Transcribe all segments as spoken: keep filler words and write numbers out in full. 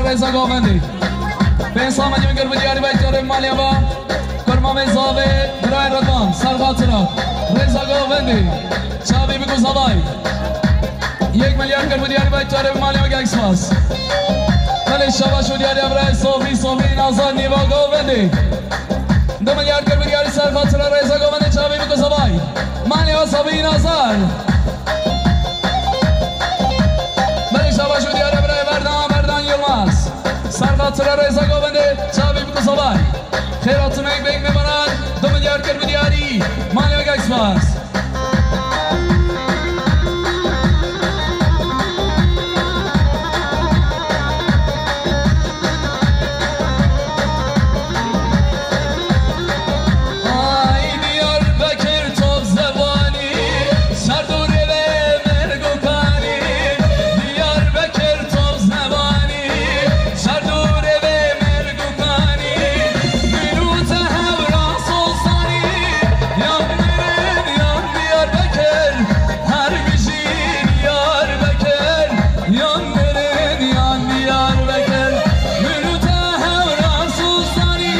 Rêza govendê. Pênc sed milyon kir bi diyarî vektorê malê va. Kurmamê zavê birayê Ridvan. Ser xatira. Rêza govendê. Çavî bi guzavay. Yek milyar kir bi diyarî vektorê malê va gek spas. Belê şabaş û diyarî birayê Sofî, Sofî Nazar nîva govendê. Du milyar kir bi diyarî ser xatira Rêza govendê çavî bi guzavay. Malê va Sofî Nazar. Belê şabaş û diyarî birayê Berdan, Berdan Yilmaz. Ser xatira Rêza govendê çavî bi guzavay. Xêr hatina yek bêk mêvanan, du milyar kir bi diyarî. Malê va gek spas. Ay Diyarbekir top zewanî, ser dûrê ve merg û kanî. Diyarbekir top zewanî, ser dûrê ve merg û kanî. Min û te hewra solsanî, yan mirin yan Diyarbekir. Her bijî Diyarbekir, yan mirin yan Diyarbekir. Min û te hewra solsanî,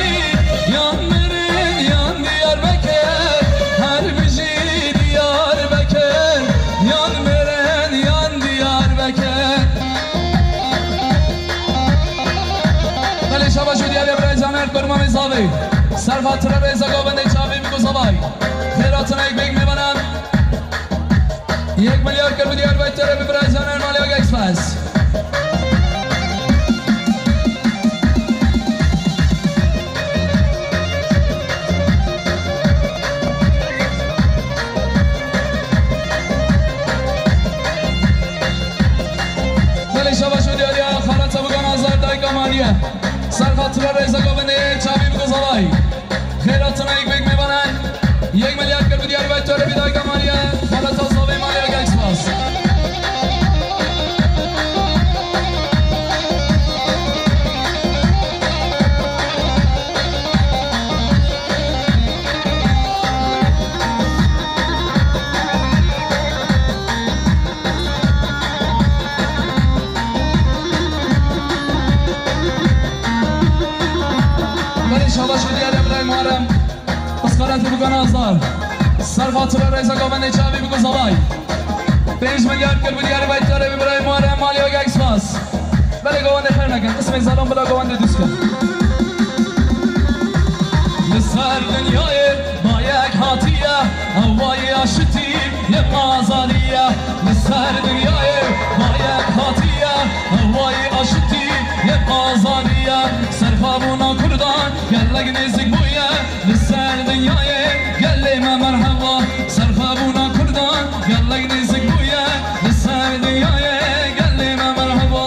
yan mirin yan Diyarbekir. Her bijî Diyarbekir, yan mirin yan Diyarbekir. Belê şabaş û diyarî birayê Caner Kurmamê zavê. Ser xatira Rêza govendê çavî bi guzavay. Xêr hatina yek bêk mêvanan. Yek milyar kir bi diyarî vektorê bi birayê Caner malê va gek spas. Belê şabaş û diyarî xaleta Bugan Azar dayika malî ye. Ser xatira Rêza govendê çavî bi guzavay. Xêr hatina yek bêk mêvanan. Yek milyar kir bi diyarî vektorê bi dayika malî ye. Xaleta zavê malê va gek spas. Belê şabaş û diyarî birayê Muharrem. Piskareti Bugan Azar. Ser xatira Rêza govendê çavî bi guzavay. Pênc milyar kir bi diyarî vektorê bi birayê Muharrem malê va gek spas. Belê govendê xêr nekin. Qismê zalan bila govendê dûst kin. Li ser dinyayê bayek hatiye, hewayê aşitî yê azadî ye. Li ser dinyayê bayek hatiye, hewayê aşitî yê azadî ye. Serxwebûna Kurdan gelek nêzik bûye. Li ser dinyayê gelê me merheba. Serxwebûna Kurdan gelek nêzik bûye. Li ser dinyayê gelê me merheba.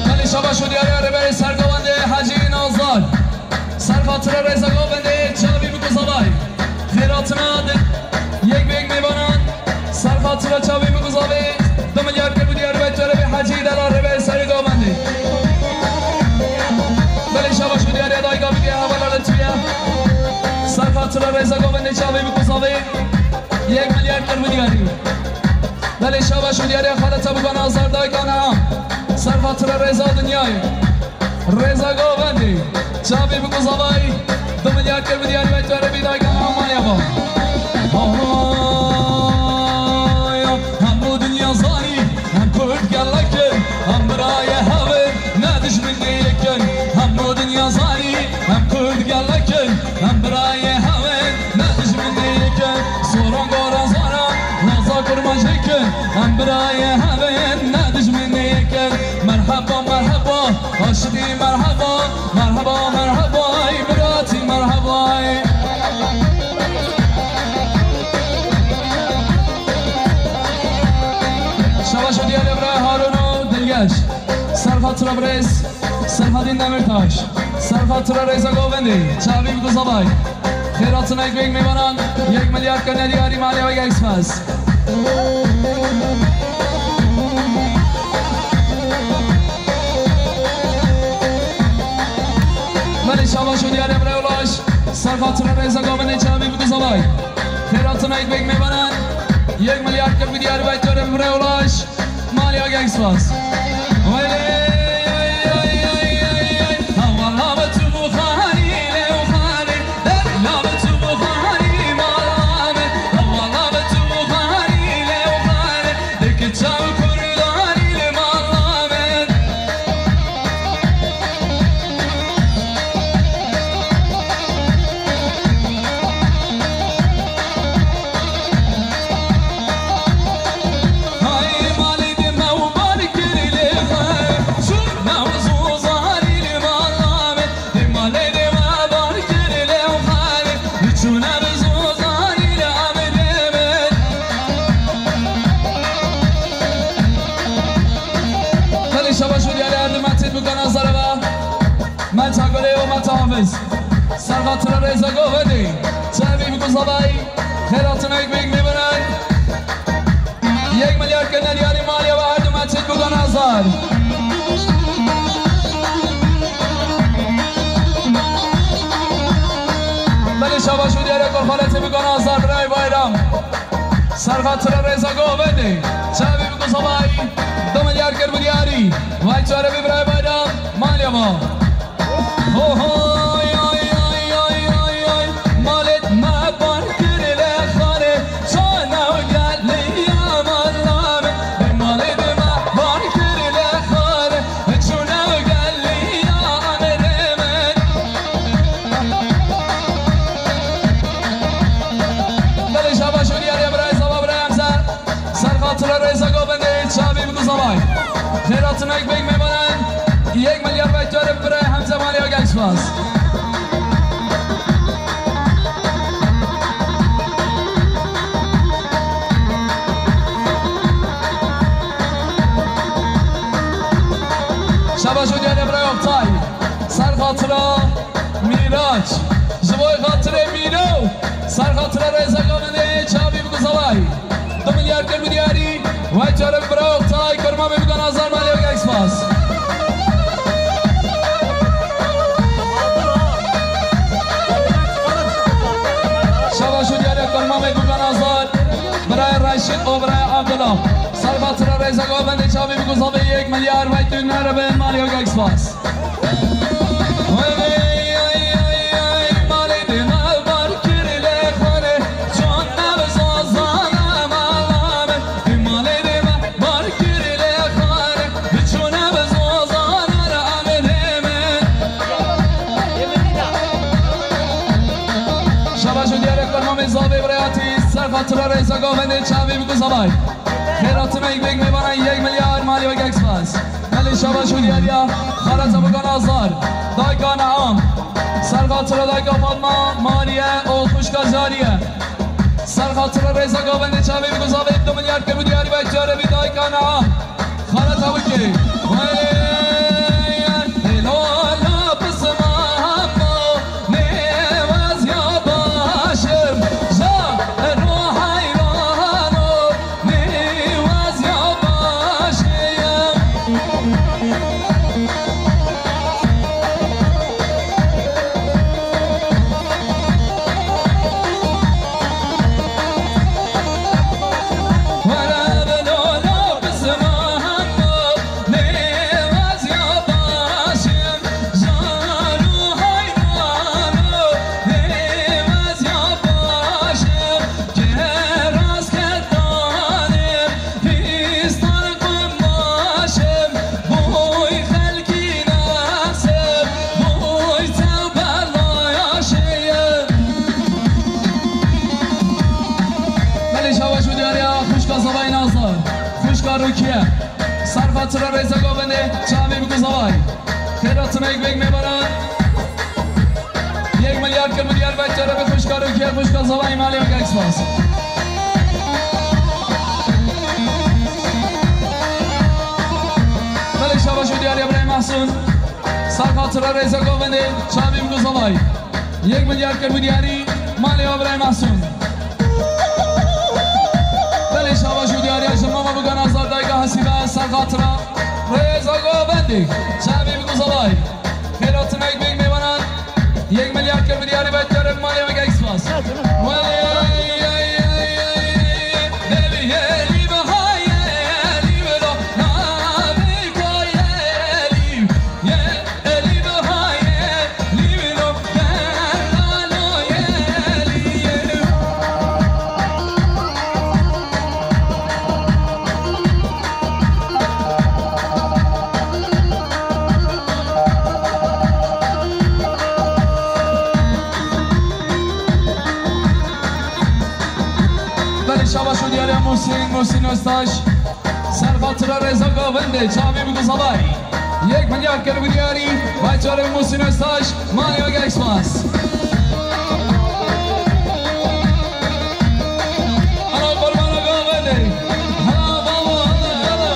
Belê şabaş û diyarî rêberê sergovendê Hecî Nazar. Ser xatira Rêza govendê çavî bi guzavay. Xêr hatina di yek bêk mêvanan. Ser xatira çavî bi guzavê du milyar kir bi diyarî vektorê bi Hecî Dela rêberê serê govendê. Belê şabaş û diyarî dayika bi diya hevala li tûye. Ser xatira Rêza govendê çavî bi guzavê. Yek milyar kir bi diyarî. Belê şabaş û diyarî xaleta Bugan Azar dayika Neam. Ser xatira Rêza dinyayê. Rêza govendê. Çavî bi guzavay. Du milyar kir bi diyarî vektorê bi dayika Neam malê va. Haya, hemû dinya zanî, em kurd gelek in, em birayê hev in, ne dijminê yek in. Hemû dinya zanî, em kurd gelek in, em birayê hev in, ne dijminê yek in. Soran goran zaran, naza kurmanc yek in, em birayê hev in, ne dijminê yek in. Merheba, merheba, aşiqî merheba, merheba, merheba, ey biratî merheba, ey. Şabaş û diyarê birayê Harûn û Dilgeş. Ser xatira birêz Serhadîn Demirtaş. Ser xatira Rêza govendê. Çavî bi guzavay. Xêr hatina yek bêk mêvanan. Yek milyar kene diyarî malê va gek spas. Şabaş û diyarê birayê Ulaş. Ser xatira rêza govendê çavî bi Guzavay. Xêratina yek bêg mêvanan. Yek milyar kir bi diyarî vay çare bi birayê Ulaş. Maliya geng spas. Wele, ay, ay, ay, ay, ay. Hawala bi tu bu xanî, le u xanî. Derya bi tu bu xanî, mala me. Hawala bi tu bu xanî, le u xanî. Deki çav kurdanî, le mala me. Belê şabaş û diyarê her du metê bikana zarava. Meta Gulê û Meta Hafiz. Ser xatira rêza govendê. Çavî bi Guzavay. Xêratina yek bêg mêvanan. Yek milyar kirine diyarî maliya ve her du metê bikana zar. Belê şabaş û diyarê korxaletê bikana zar birayê Bayram. Ser xatira rêza govendê. Çavî bi Guzavay. Du milyar kir bi diyarî. Vay çare bi birayê Bayram. Maliya ma. Ho, ho, ay, ay, ay. Malê me bar kir le xanê, çana gelî ya mala me. Malê me bar kir le xanê, çuna gelî ya amrê me. Belê şabaş û diyarê birayê Zava, birayê Hemze. Ser xatira rêza govendê çavî bi Guzavay. Xêratina yek bêg mêvanan. Yek milyar vay çare bi birayê Hemze, maliya geng spas. Şabaş û diyarê birayê Oktay. Ser xatira Mîraç. Ji bo xatirê Mîro. Ser xatira rêza govendê çavî bi Guzavay. Du milyar kir bi diyarî. Vay çare bi bira Oktay, kurma me bikana zar, maliya geng spas. Şabaş û diyarê kurma me bikana zar. Birayê Reşîd û birayê Abdullah. Ser xatira rêza govendê çavî bi Guzavê yek milyar vay tu nere be, maliya geng spas. Şabaş û diyarê kurma me zavê birayatî, ser xatira rêza govendê çavî bi Guzavay. Xêratina yek bêg mêvanan, yek milyar, maliya geng spas. Belê şabaş û diyariya, xaleta bikana zar. Dayka Neam. Ser xatira dayka Fatma, Mariye û xwişka Cariye. Ser xatira rêza govendê çavê bi Guzavê du milyar kir bi diyarî vay çare bi dayka Neam. Xaleta wikê. Hey, hey, lola pisma hamo, nêwaz ya başim, ja ero hayrano. Nêwaz ya baş ye. Were bi lola bi ziman, nêwaz ya baş ye. Jan û heyran, nêwaz ya baş ye. Kê rast ketanê, Pîstan qumaşim, boy xelkî nasim, boy çew belayaşê ye. Belê şabaş û diyariya xwişka Zavayê Nazar, xwişka Rukiye. Ser xatira rêza govendê çavê bi Guzavay. Xêratina yek bêg mêvanan. Yek milyar kir bi diyar vay çare bi xwişka Rukiye, xwişka Zavayê, maliya geng spas. Belê şabaş û diyariya birayê Mahsun. Ser xatira rêza govendê çavî bi Guzavay. Yek milyar kir bi diyarî, maliya birayê Mahsun. Belê şabaş û diyariya ji mama bikana zar dayka Hesîbe, ser xatira rêza govendê çavî bi Guzavay. Xêratina yek bêg mêvanan. Hüseyin Muhsin Öztaş, serxatira rêza govendê, çavî biko zavay. Yek milyar kir bi diyarî, vay çare Muhsin Öztaş, maliya gel spas. Ana qurbana govendê. Hala, hala, hala.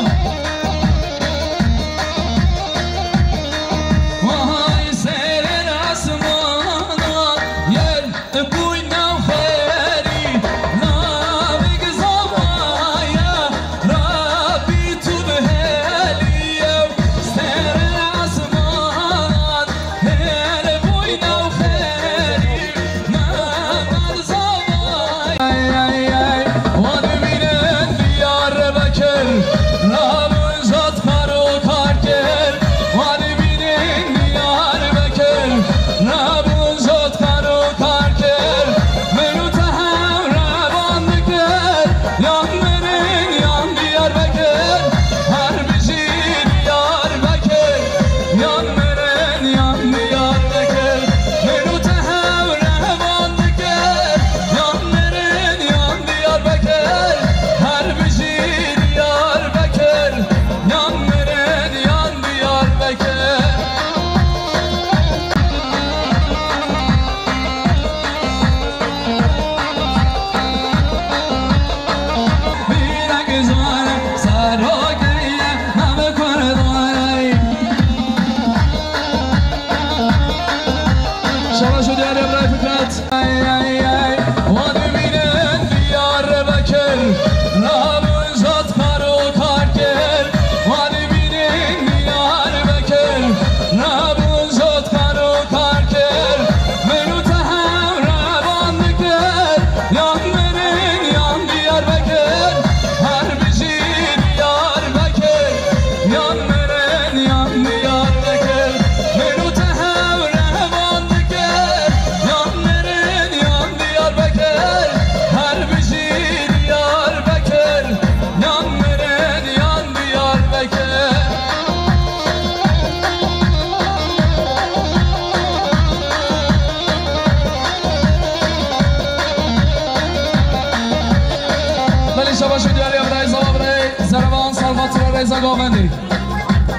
Vay serên asmana, yer Bûyna xêrî, navik zavaya, Rabbî tu bihelî ew, serê esmanan, her bûyna xêrî, Mehmed zavaya. Ey, ey, ey, wan bînin Diyarbekir, Rabûn jot kar û kar kir, wan bînin Diyarbekir, Rabûn jot kar û kar kir, min û te hevrevan dikir, yan mirin yan Diyarbekir, her bijî Diyarbekir, yan mirin yan Diyarbekir, min û te hevrevan dikir, yan mirin yan Diyarbekir, her bijî Diyarbekir, yan mirin yan Diyarbekir. Şabaş û diyarê birayê Fikret. Ey, ey, ey, wan bînin Diyarbekir, Rabûn jot kar û kar kir, wan bînin Diyarbekir, Rabûn jot kar û kar kir, min û te hevrevan dikir, yan mirin yan Diyarbekir, her bijî Diyarbekir, yan mirin yan Diyarbekir, min û te hevrevan dikir, yan mirin yan Diyarbekir, her bijî Diyarbekir, yan mirin yan Diyarbekir. Belê şabaş û diyarê birayê zava birayê Zerevan, serxatira rêza govendê.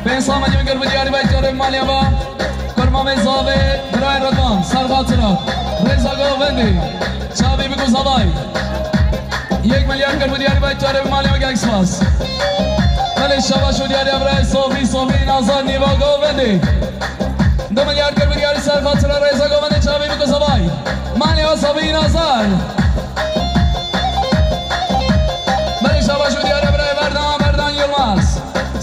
Pênc sed milyon kir bi diyarî, vay çare maliya va. Kurmamê zavê birayê Ridvan, serxatira rêza govendê. Çavî biko zavay. Yek milyar kir bi diyarî, vay çare maliya gel spas. Belê şabaş û diyarê birayê Sofî, Sofî Nazar, nîva govendê. Du milyar kir bi diyarî, serxatira rêza govendê, çavî biko zavay. Maliya Sofî Nazar. Belê şabaş û diyarê birayê Berdan, Berdan Yilmaz.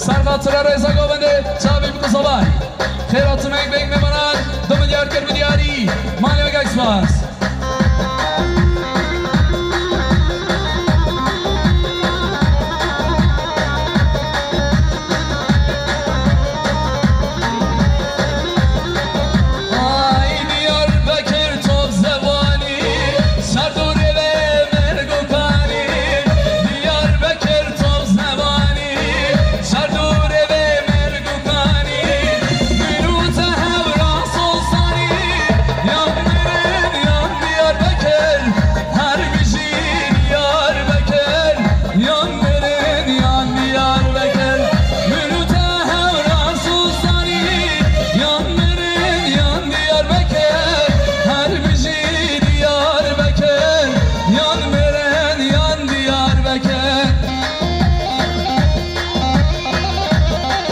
Serxatira rêza govendê, çavî biko zavay. Xêr hatin ey bêk mêvanan, du milyar kir bi diyarî. Maliya gel spas. Ay Diyarbekir top zewanî, serdûrê ve merg û kanî. Diyarbekir top zewanî, serdûrê ve merg û kanî. Min û te hevra solsanî, yan mirin yan Diyarbekir, her bijî Diyarbekir, yan mirin yan Diyarbekir. Min û te hevra solsanî, yan mirin yan Diyarbekir, her bijî Diyarbekir, yan mirin yan Diyarbekir.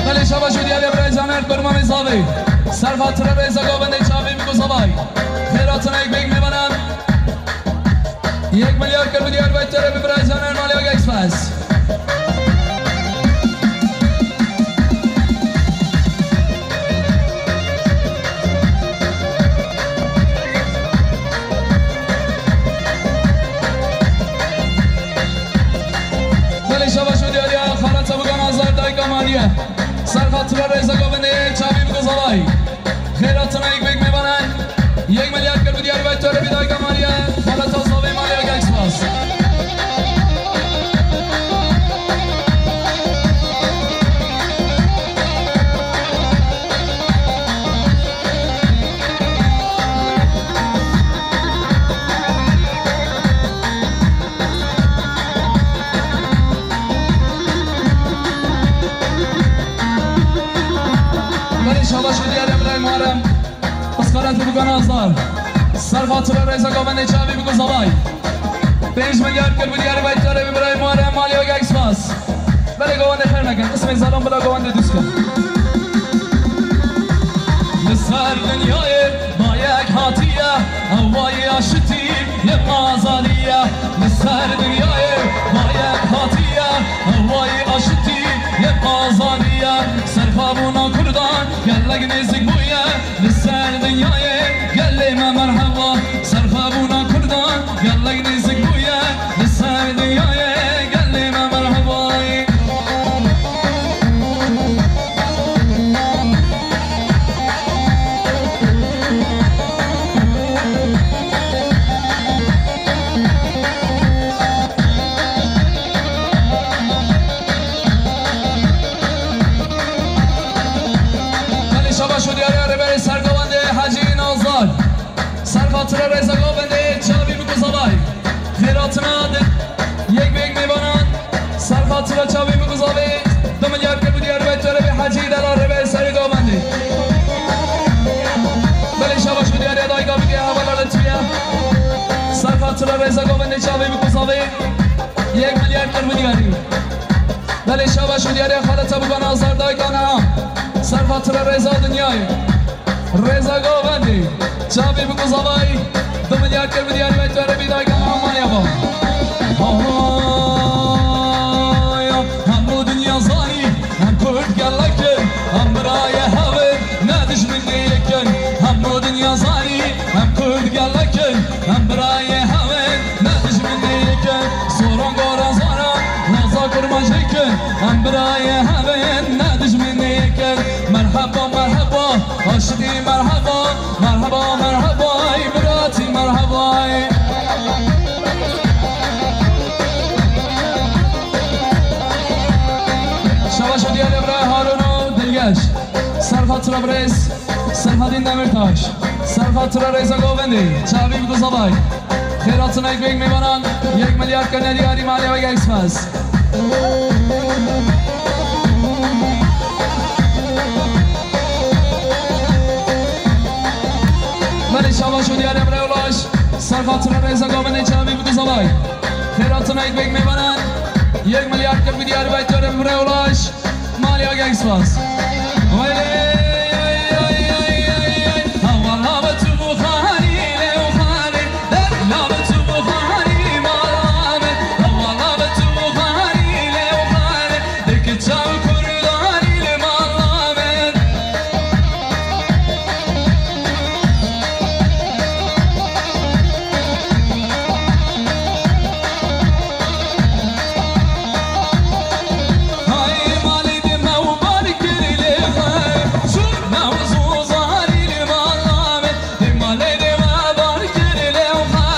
Belê şabaş û diyarê birayê Caner, kurmamê zavê. Serxatira rêza govendê, çavê biko zavay. Xêr hatin ey bêk mêvanan. Yek milyar kir bi diyarî, vay çare bi birayê Caner, maliya gel spas. Belê şabaş û diyarî, xaleta Bugan Azar, dayika maliye. Serxatira rêza govendê, çavî biko zavay. Xêr hatin ey bêk mêvanan. Yek milyar kir bi diyarî, vay çare bi dayika maliye. Xaleta zavê maliya gel spas. Xalatê bû ganazar. Ser xatira rêza govendê çavî bû zavay. Pênc milyar kir bû diyarî vay tarê bi birayê Muharrem Malî Agek spas. Belê govendê xêr nekin. Qismê zalan bila govendê dûst kin. Li ser dinyayê bayek hatiye, hewayê aşitî yê azadiye. Li ser dinyayê bayek hatiye, hewayê aşitî yê azadiye. Serxwebûna Kurdan gelek nêzik bûye. Li ser dinyayê gelê me merheba. Serxwebûna Kurdan gelek nêzik bûye. Li ser dinyayê gelê me merheba. Belê şabaş û diyariya rêberê sergovendê Hecî Nazar. Ser xatira rêza govendê çavî bû zavay. Xêratina di yek bi yek mêvanan. Ser xatira çavî bû zavê. Du milyar kir bû diyarî vay tarê bi Hecî Dela rêberê serê govendê. Belê şabaş û diyariya dayika bike hevala li tuye. Ser xatira rêza govendê çavî bû zavê. Yek milyar kir bû diyarî. Belê şabaş û diyariya xaleta bû ganazar dayika Neam. Ser xatira rêza dinyayê. Rêza govendê çavê bû zavay. Du milyar kir bû diyarî vay tarê bi dayika Neam Malî Ava. Haya hemû dinya zanî, em Kurd gelek in, em birayê hev in, ne dijminê yek in. Hemû dinya zanî, em Kurd gelek in, em birayê hev in, ne dijminê yek in. Soran goran zaran, naza kurmanc yek in, em birayê hev in, ne dijminê yek in. Merheba, merheba, aşitî merheba, merheba, merheba, ey biratî merheba, ey. Şabaş û diyarê birayê Harun û Dilgeş. Ser xatira birêz Serhadîn Demirtaş. Ser xatira rêza govendê çavî bû zavay. Xêratina yek bi yek mêvanan, yek milyar kir bû diyarî Malî Agek spas. Belê şabaş û diyarê birayê Ulaş. Ser xatira rêza govendê çavî bû zavay. Xêratina yek bi yek mêvanan, yek milyar kir bû diyarî vay tarê bi birayê Ulaş. Malî Agek spas. Weylê, ay, ay, ay, ay, ay. Hewala bi tu bû xanî lê û xanî. Derna bi tu bû xanî mala min. Hewala bi tu bû xanî lê û xanî. Diki çav kurdanî li mala min. Hay malê dê me û bar kir lê xwe, çûna û zozarî li mala me. Dê malê dê me bar kir lê xwe,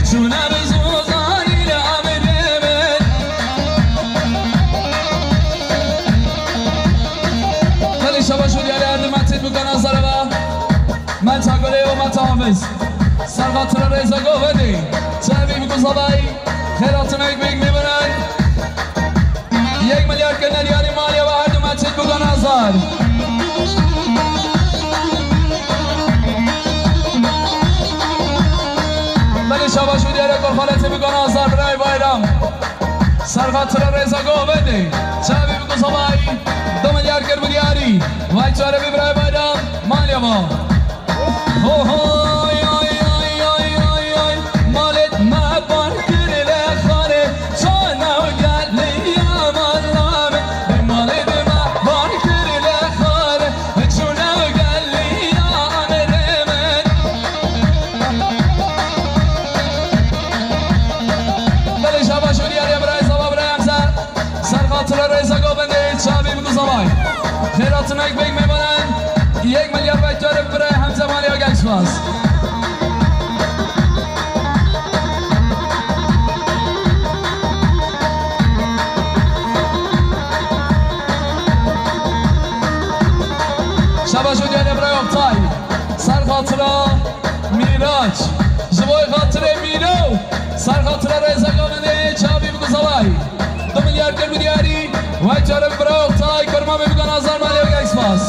çûna û zozarî li amirê me. Belê şabaş û diyarê her du me têt bû ganazara ve. Meta Gulê û Meta Hafiz. Ser xatira rêza govendê çavî bû zavay. Xêratina yek bi yek mêvanan. Yek milyar kir bû diyarî Malî Ava, her du me têt bû ganazar. Belê şabaş û diyarê kor xaletê bû ganazar birayê Bayram. Ser xatira rêza govendê çavî bû zavay. Du milyar kir bû diyarî. Vay çare bî birayê Bayram. Malî Ava. Ho, ho, ay, ay, ay. Malê me bar kir lê xanê, çana û gelî ya mala me. Malê me bar kir lê xanê, çûna û gelî ya amirê me. Belê şabaş û diyarê birayê Zava, birayê Hemze. Ser xatira rêza govendê çavî bû zavay. Xêratina yek bi yek mêvanan, yek milyar vay tarê bi birayê Hemze Malî Agek spas. Şabaş û diyarê birayê Oktay. Ser xatira Mîraç. Ji bo xatirê Mîro. Ser xatira rêza govendê çavî bû zavay. Du milyar kir bû diyarî. Vay çare bira Oktay, kurma bê bû ganazar Malî Agek spas.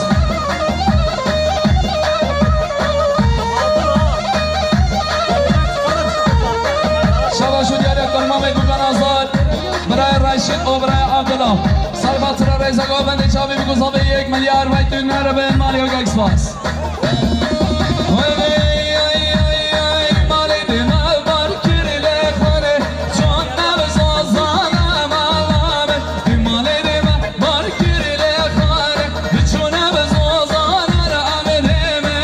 Şit Obraya Abdullah. Ser xatira rêza govendê çavî bikuzavê yek milyar vay tu nere bin malê wek spas. Hey, hey, hey, hey, malê dê me bar kir lê xare, çon ne bi zazana mala me, dê malê dê me bar kir lê xare, bi çon ne bi zazana re amê dê me.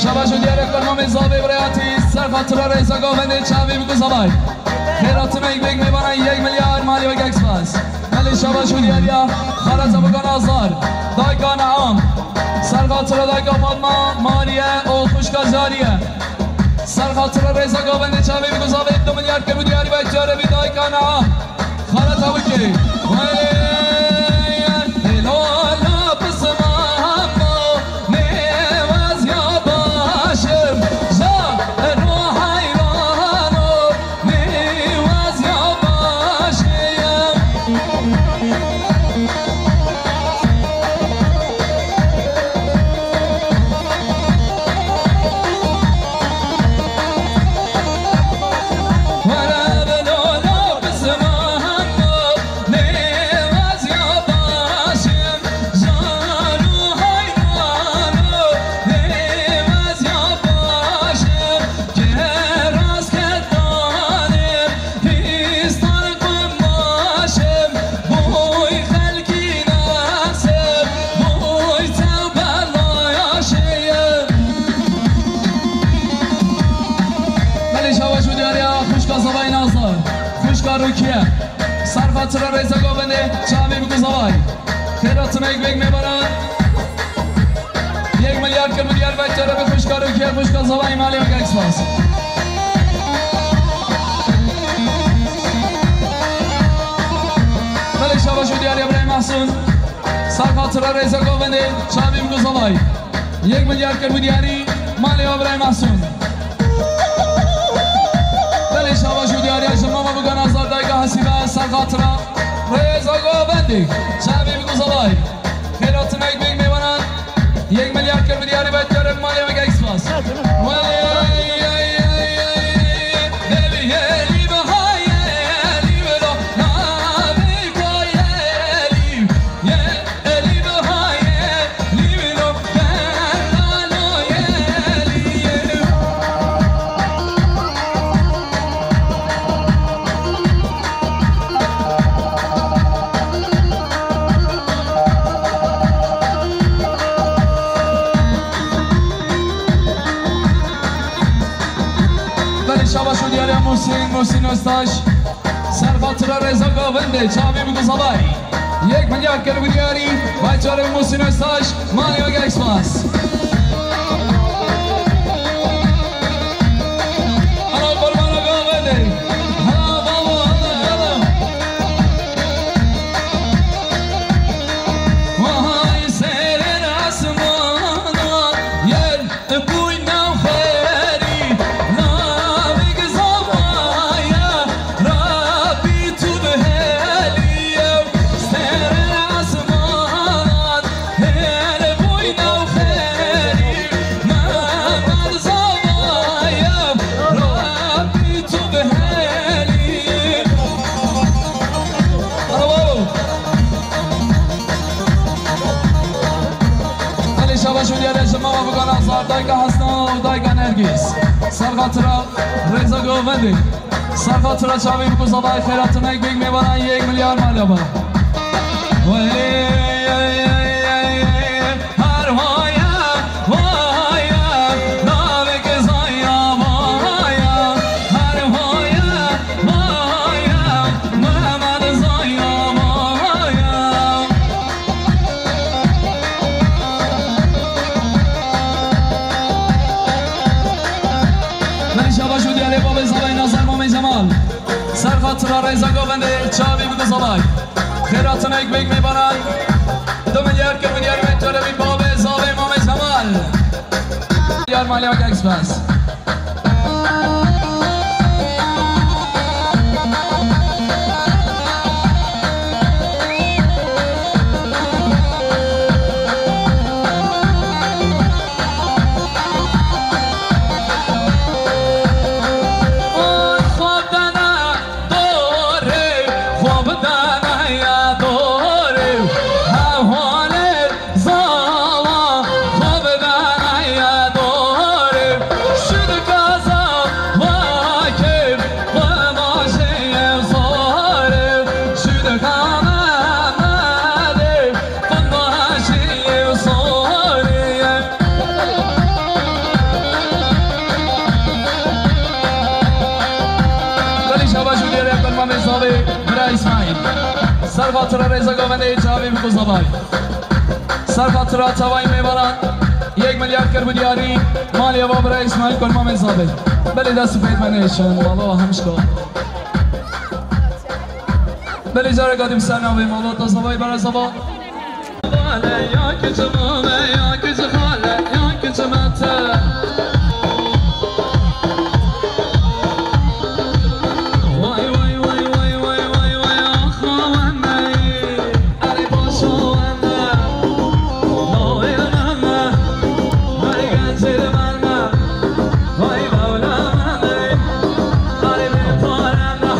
Şabaş û diyarek ber mamê zavê birayatî, ser xatira rêza govendê çavî bikuzavay. Xêratina yek bêk mêvana yek milyar malê wek spas. Belê şabaş û diyariya xaleta Bukan Azar, dayka Neam. Ser xatira dayka Fatma, Mariye û xwişka Cariye. Ser xatira rêza govendê çavê bikuzavê du milyar kir bi diyarî ve carê bi dayka Neam. Xaleta Bukê. Wê, hêlola pisma hemo. Nêwaz ya başim, zaro heyrano, nêwaz ya başim. Were bi lolo bi ziman, nêwaz ya başim. Zaro heyrano, nêwaz ya başim, ke rast ke danim, hîstar qumaşim, boy xelkî nasim, boy tew belayşiyim. Belê şabaş û diyariya xwişka Zavayê Nazar, xwişka Rukiye. Ser xatira rêza govendê çavî bikuzavay. Xêratina yek bêk mêvaran. Yek milyar kir milyar vekere bi xwişka Rukiye, xwişka Zavayê malê wek spas. Belê şabaş û diyariya birayê Mahsun. Ser xatira rêza govendê çavî bikuzavay. Yek milyar kir bi diyarî malê wa birayê Mahsun. Belê şabaş û diyariya ji mama Bukan Azar dayka Hesîbe ser xatira rêza govendê çavî bikuzavay. Xêratina yek bêk mêvanan yek milyar kir bi diyarî ve carê malê wek spas. Welê, dê bi yelî bi hayelî bi lo, navê ko yelî, ye. Elî bi hayelî bi lo, bernano yelî. Belê şabaş û diyariya Muhsin, Muhsin Öztaş. Ser xatira rêza govendê çavî bikuzavay. Yek milyar kir bi diyarî, vay carê Muhsin Öztaş, malê wek spas. Ana qurbana govendê. Hala babo, hala, hala. Vay serên asmana, yer Bûyna xwerî, navek zavaya, Rabbî tu bihelî, serên esmanan, her bûyna xwerî, Mehmed zavaya, Rabbî tu bihelî. Bravo. Belê şabaş û diyare ji mama Bukan Azar, dayka Hesna û dayka Nergîs. Ser xatira rêza govendê. Ser xatira çavê bikuzavay xêratina yek bêk mêvanan yek milyar malaba. Welê, her waya, waya, navek zaya waya, her waya, waya, Mehmed zaya waya. Belê şabaş û diyarê babê zavay Nazar Mamê Cemal. Ser xatira rêza govendê çavî bikuzavay. Xêratina yek bêk mêvanan. Du milyar kir milyar me carevî babê zavê Mamê Cemal. Milyar malê wek spas. Tira rêza govendê çavî bi Kuzabay. Ser xatira tavayî mêvaran yek milyar kir bi diyarî malê va bira Îsmaîl Kurmamê Zabê. Belê dest û pêt me nêşin, mala hemşka. Belê careka dî bi ser navê mala ta Zavayî bera Zava. Xale ya kiçi mame ya kiçi xale ya kiçi mete. Vay vay vay vay vay vay vay axa wendeyî. Erê paşa wende. Navê wende. Vay gencê wende. Vay dewle wende. Erê bê pare ne.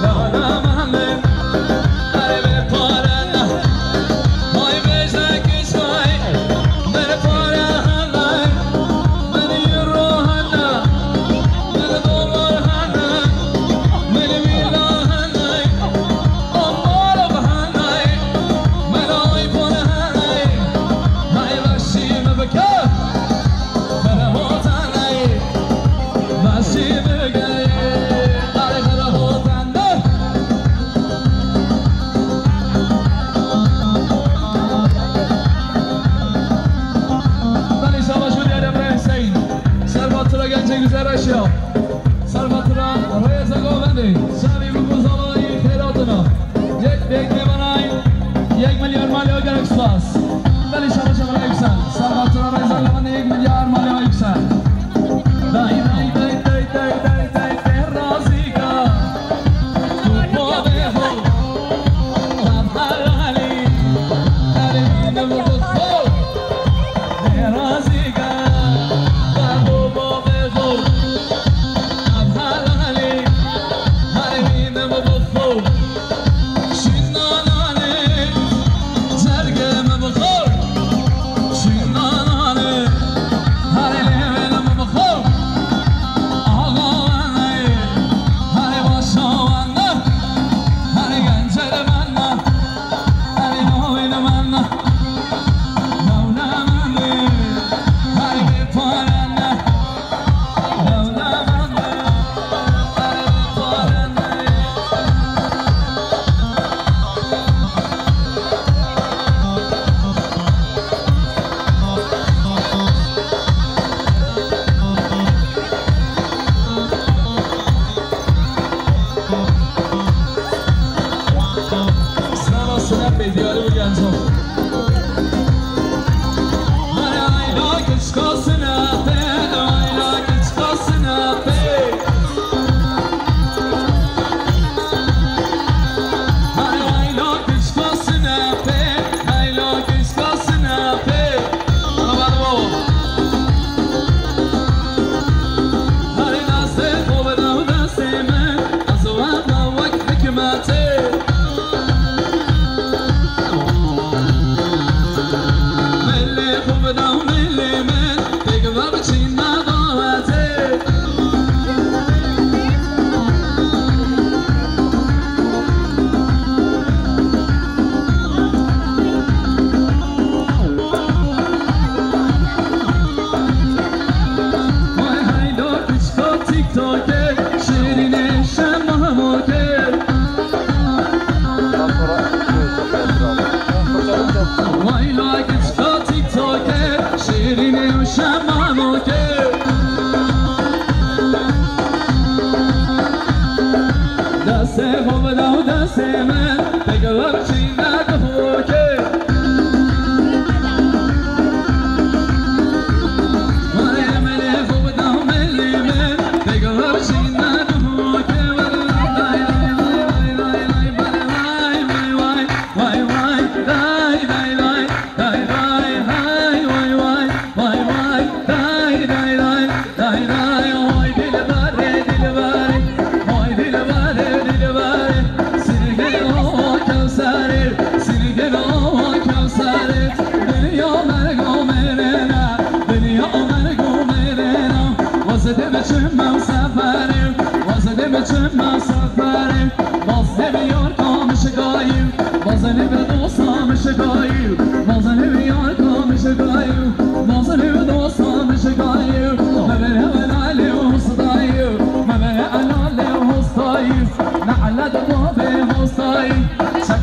Dewle wende. Erê bê pare ne. Vay bêjne kişkay. Bê pare ne. Min euro hene, min dolar hene, min vîla hene, min mala hene, min iPhone hene. Hey, beşî min bike, min hot hene, beşî min bike, hey, min hot hene. Belê şabaş û diyar Emre Hüseyin. Ser xatira gencê güzel Reşya. Ser xatira rêza govendê. Şevî bi Kuzavayî xêratina. Yek, yek lêvanay. Yek milyar malya gerek spas. Belê şabaş Emre Yüksel. Ser xatira rêza govendê yek milyar malya Yüksel. Day, day, day, day, day, day, day, day, razî ka. Sena Sinan Bey, diyarî û gencan. Hayla kiçka Sinan Bey, hayla kiçka Sinan Bey. Hayla kiçka Sinan Bey, hayla kiçka Sinan Bey. Ana bana baba. Her destê xwe bide û destê min, ez wenda wek hikmetê. Melê xwe bide û melê min, pêk ve biçîne dawetê. Vay heylo piçka TikTok'e, şêrînê şema hemokê. Vay la piçka TikTok'e, şêrînê şema hemokê. Destê xwe bide û destê min, pêk ve biçîne dihokê. Dilberê, dilberê, vay dilberê, dilberê. Sirgin o Kewserê, sirgin o Kewserê. Dinya merg o mêrêne, dinya merg o mêrêne. Wazê dê biçim ew seferê, wazê dê biçim ew seferê. Baz dê bi yar kamişikayî, bazê dê bi dosta mişikayî, bazê dê bi yar kamişikayî, bazê dê bi dosta mişikayî. Mebere helalê hostayî, mebere helalê hostayî. Ne'let babê hostayî, çek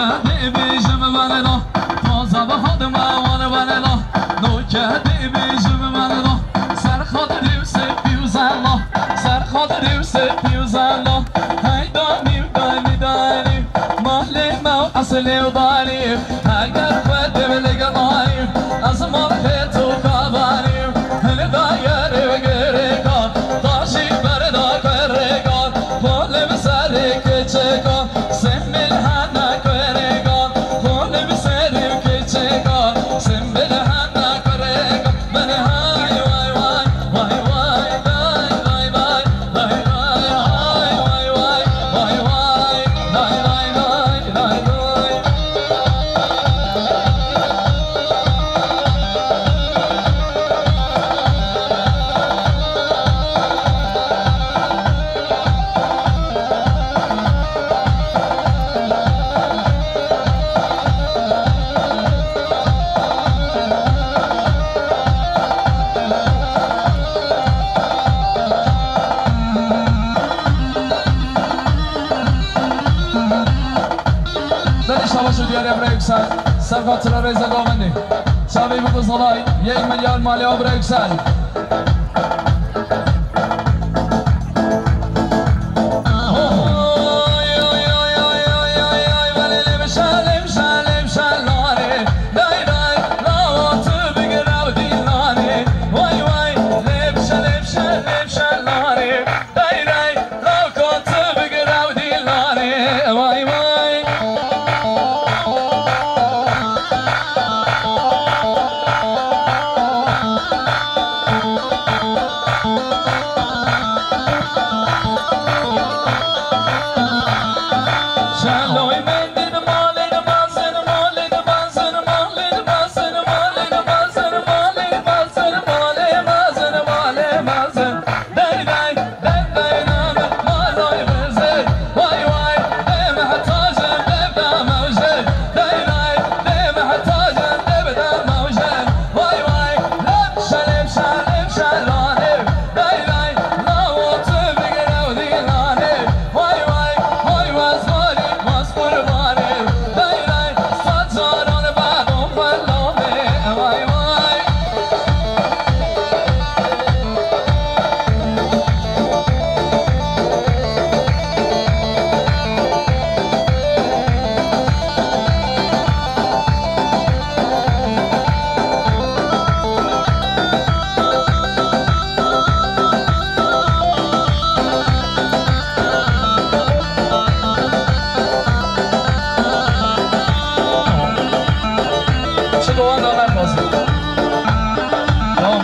Dibêjim velelo, taze bi xwe dime wan velelo. Noke dibêjim velelo, ser xatirê wî sepî û zela, ser xatirê wî sepî û zela. Hey danî, danî, danî, mahlê me û esilê û danî. Heger xwe dê li gel anî, ez malxê tu kavanî. Hene dayerê ve gerêka, taşî berda xwe rêka, xwe li bi serê keçeka. Sembêl hene kurêga, xole bi serê keçeka. Sembêl hene kurêga, bene hay way way, way way, day day day, day day, hay way way, way way, day day day, day day. Belê şabaş û diyarê birayê Yüksel. Ser xatira rêza govendê. Çavê bû zalay, yek milyar malê o birayê Yüksel. Çi dowan da me xwazî. Tamam.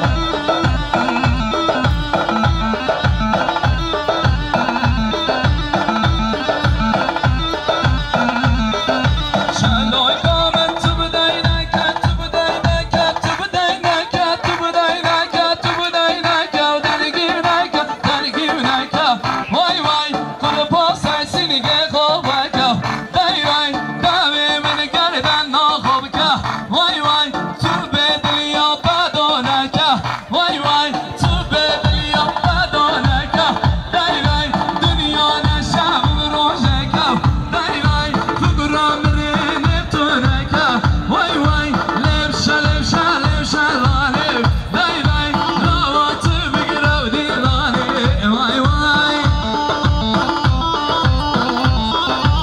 Vay vay, tu bê diliya bedoneke. Vay vay, dinya ne şev û rojeke. Vay vay, fikra min rê nê tu neke. Vay vay, lewşe, lewşe, lewşe lale. Vay vay, rawa tu bigire û dîlane. Vay vay.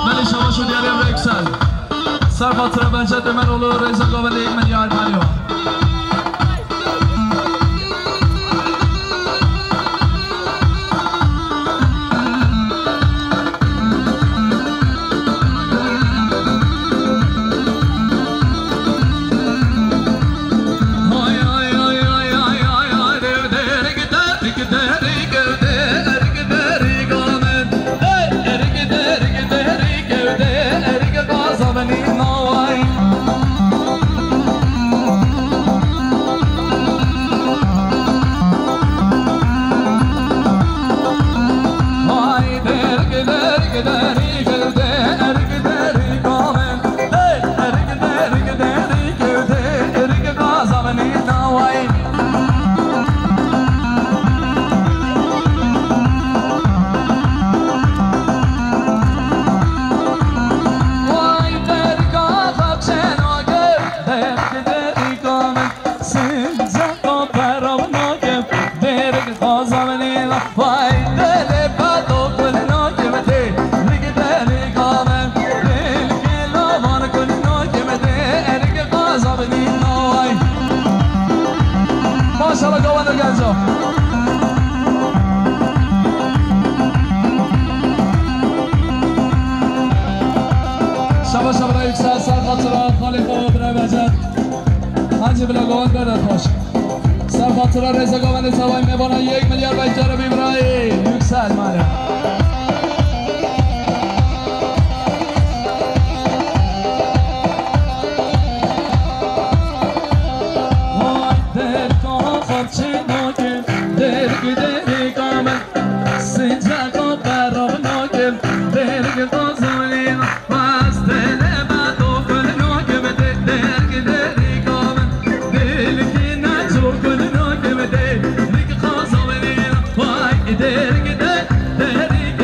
Belê şabaş û diyarê Yüksel. Ser xatira Behçet Ömeroğlu, rêza govendê yek milyar malê o. Yavaş yavaş yüksel, ser xatira Xalîfa û Birayê Becer. Hacî bila govan berde xweş. Ser xatira rêzeka me li tevayî mêvana yek milyar beşcar bî Birayê. Yüksel male. Vay derka xerçê nakim, derg derîka min. Sinceka qerab nakim, derg qazolîna. Mastele bedo kul nakim, derg derîka min. Dilkî neco kul nakim, derg qazolîna. Vay derg de, derg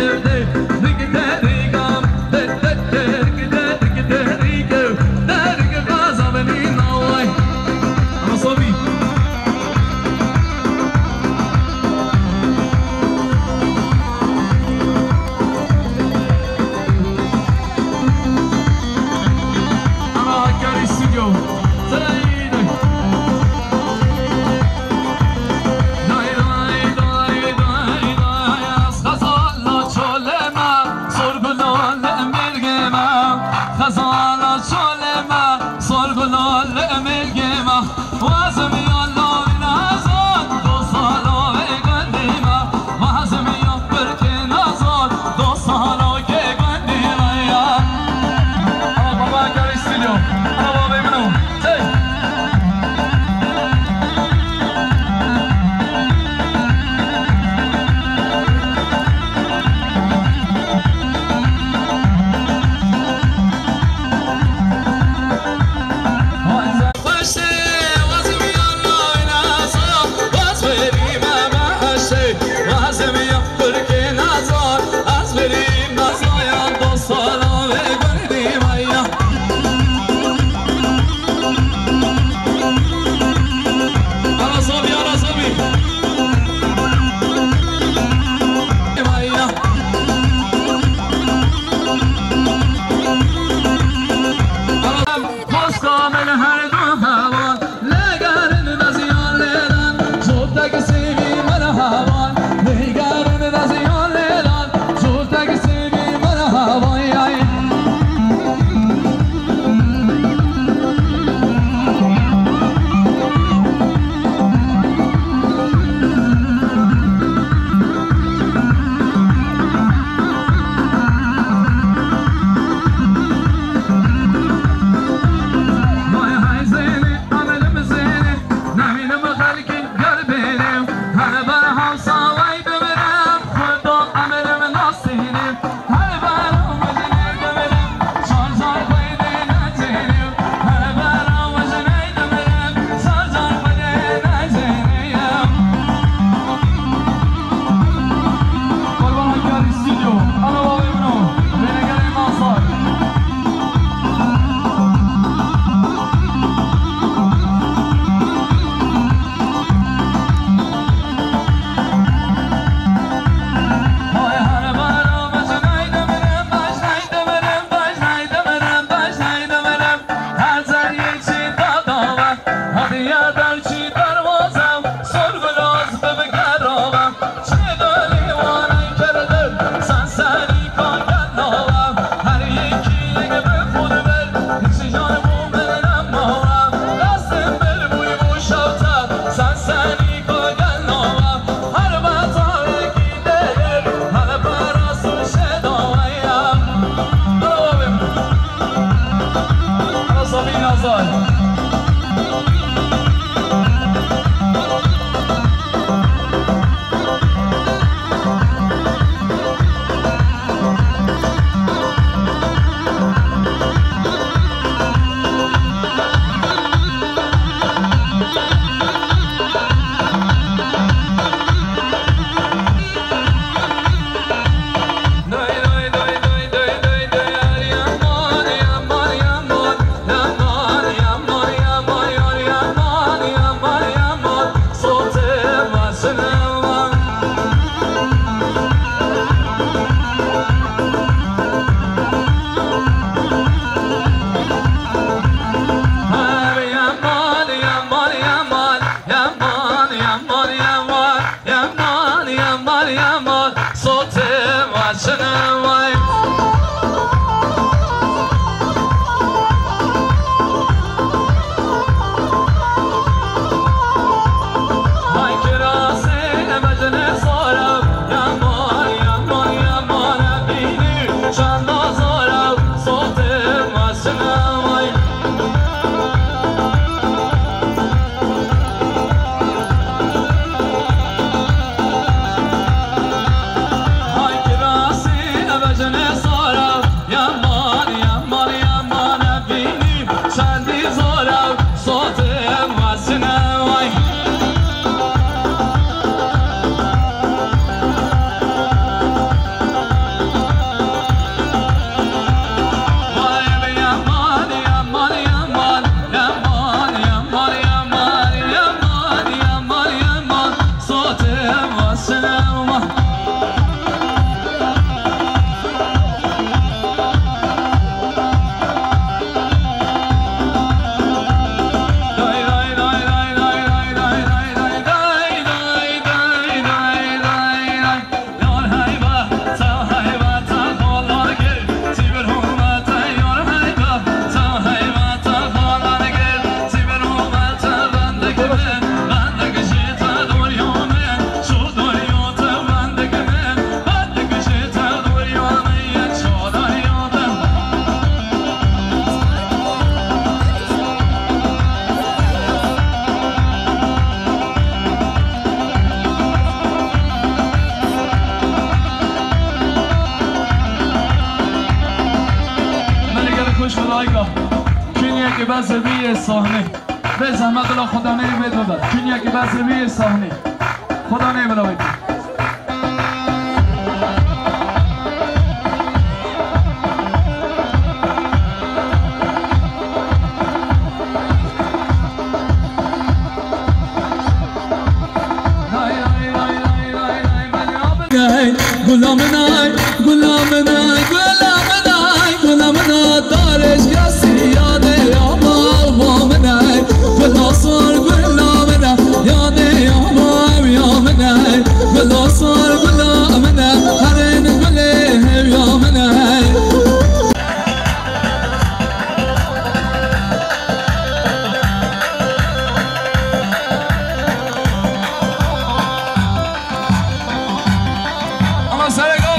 Melê gelek xweş xwedayka. Kîniyekê bezê bî yê sahnê. Bê zehmet bila xweda neyê vê doda. Kîniyekê bezê bî yê sahnê. Xweda neyê bila wê. Gula min ay, gula min ay, gula min ay, gula min ay, gula min ay, darêj kesî yadê ya ma, ma min ay, gula sor gula min ay, yadê ya ma, ya min ay, gula sor gula min ay, herên gulê hev ya min ay. Ama sereka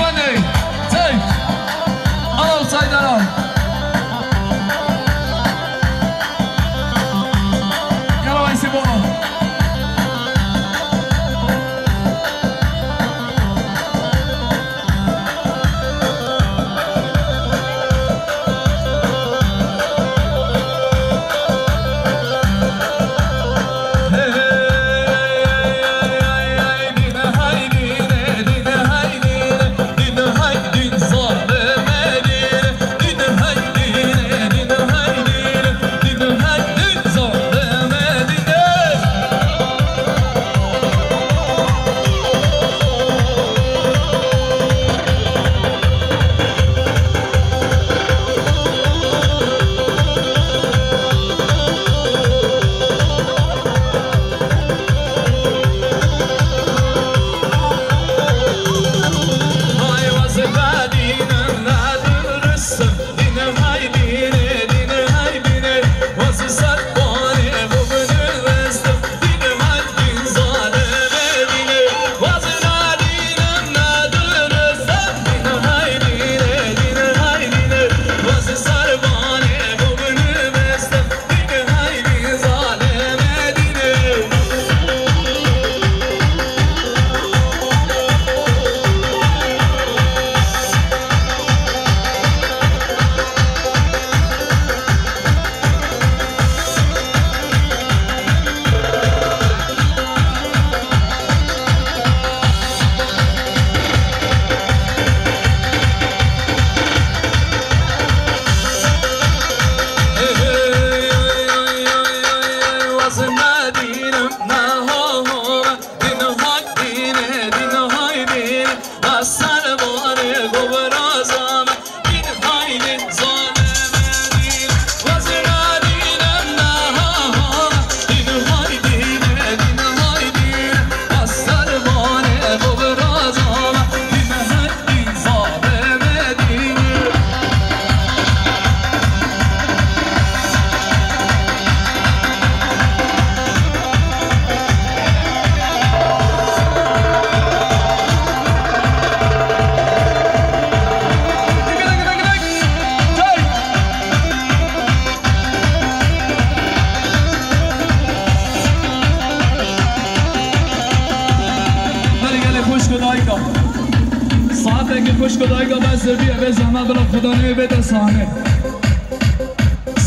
Zehmet bila Xwedanê bête sahne.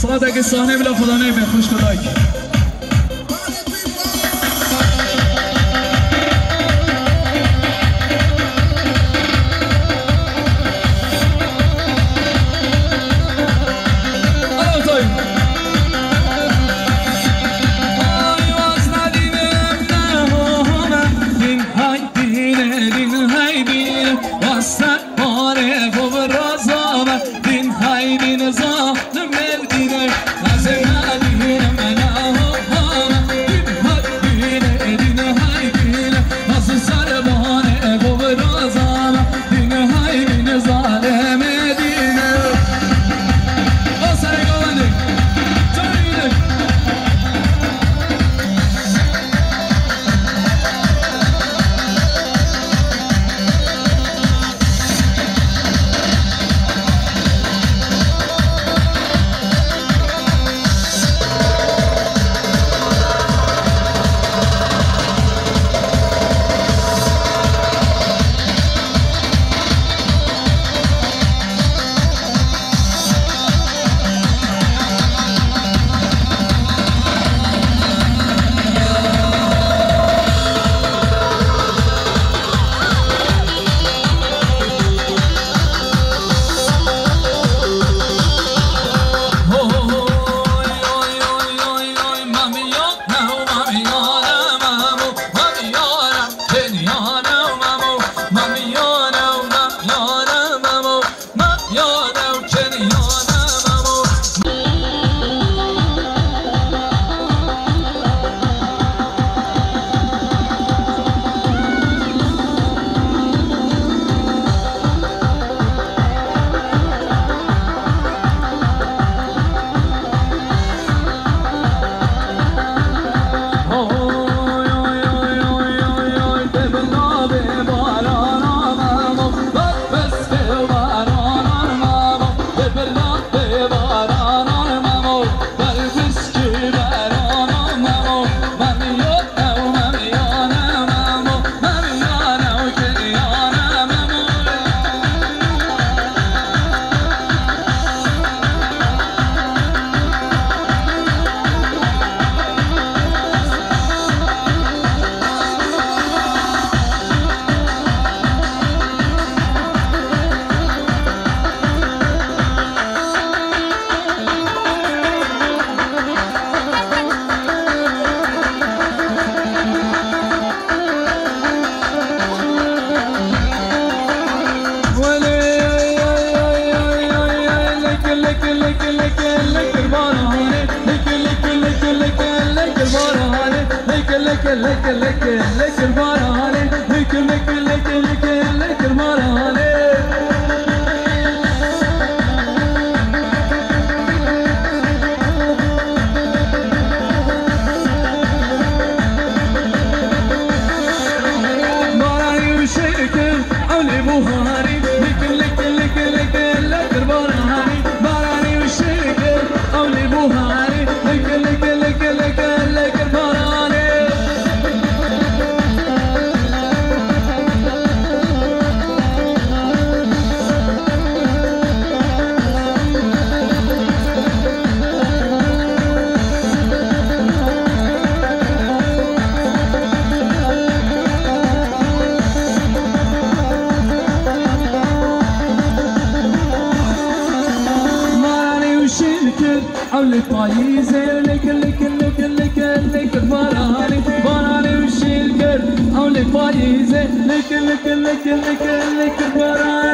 Saetekê sahne bila Xwedanê be, xwişk û dayik. Alo, dayik. Ay, waz nadînim, ne ho ho me. Din hay dine, din hay dine. Waz Mare xo bi raza me, din hay din zalim ev dine. Ez ê nadînim, na ho ho me, din hay dine, din hay dine. Ez ê serbane xo bi raza me, din hay din zalim ev dine. O serê govendê, canê min. Baranê û şêr kir, ew lê buharê, likir, likir, likir, likir, likir baranê. Baranê û şêr kir, ew lê buharê, likir, likir, likir, likir, likir baranê. Baranê û şêr kir, ew li payîzê, likir, likir, likir, likir, likir baranê. Baranê û şêr kir, ew li payîzê, likir, likir, likir, likir, likir baranê.